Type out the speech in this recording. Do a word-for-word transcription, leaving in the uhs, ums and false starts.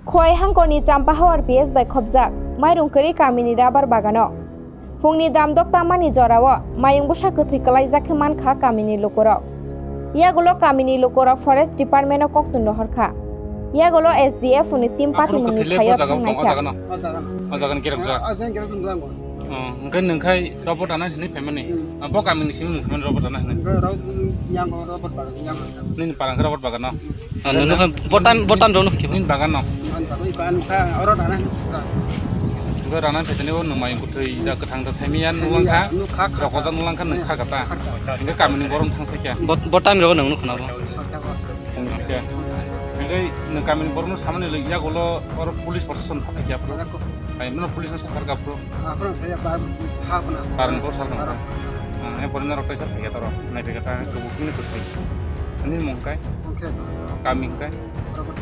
Khowai hangkoni Champahawar P S bai khopjak mairung kwrwi kamini rabar bagano. Phungni damdok tammani jorao mayung bwsa kwthwi kwlaijak khe mankha kamini lukurok. Yagulo kamini lukurok Forest Department-o koktun rohorkha. Yagulo S D F ni team patimungni thaio thangnai kha. O jaga no. O jaga no kirok jak. Hwnkhe nwng khai robot ana hinwi phaimani. Bo kamini simi mung phaimani robot ana hinwi. Nini parang khe robot bagan no. Nunu botan botan rok nukhe. Nini bagan no. Bo rana phetani o nwng mai kuthwi da kwthang da saimiya nulangkha. Rokojak nulangkha nwng kha kata. Hwnkhe kamini borok thang sakya. Botan rok nwng nukha na bo. Hwnkhe nwng kamini borokno samani yagulo oro police protection phaikya. Ai mano police no sakar kapro. Aphano saya ba ha khna. Parang ko sar khna. Parang. Ah, e porina rok taisa phega toro. Nai phega ta ko bukini ko sai. Ani mong kai. Mong kai. Kami kai. Robot.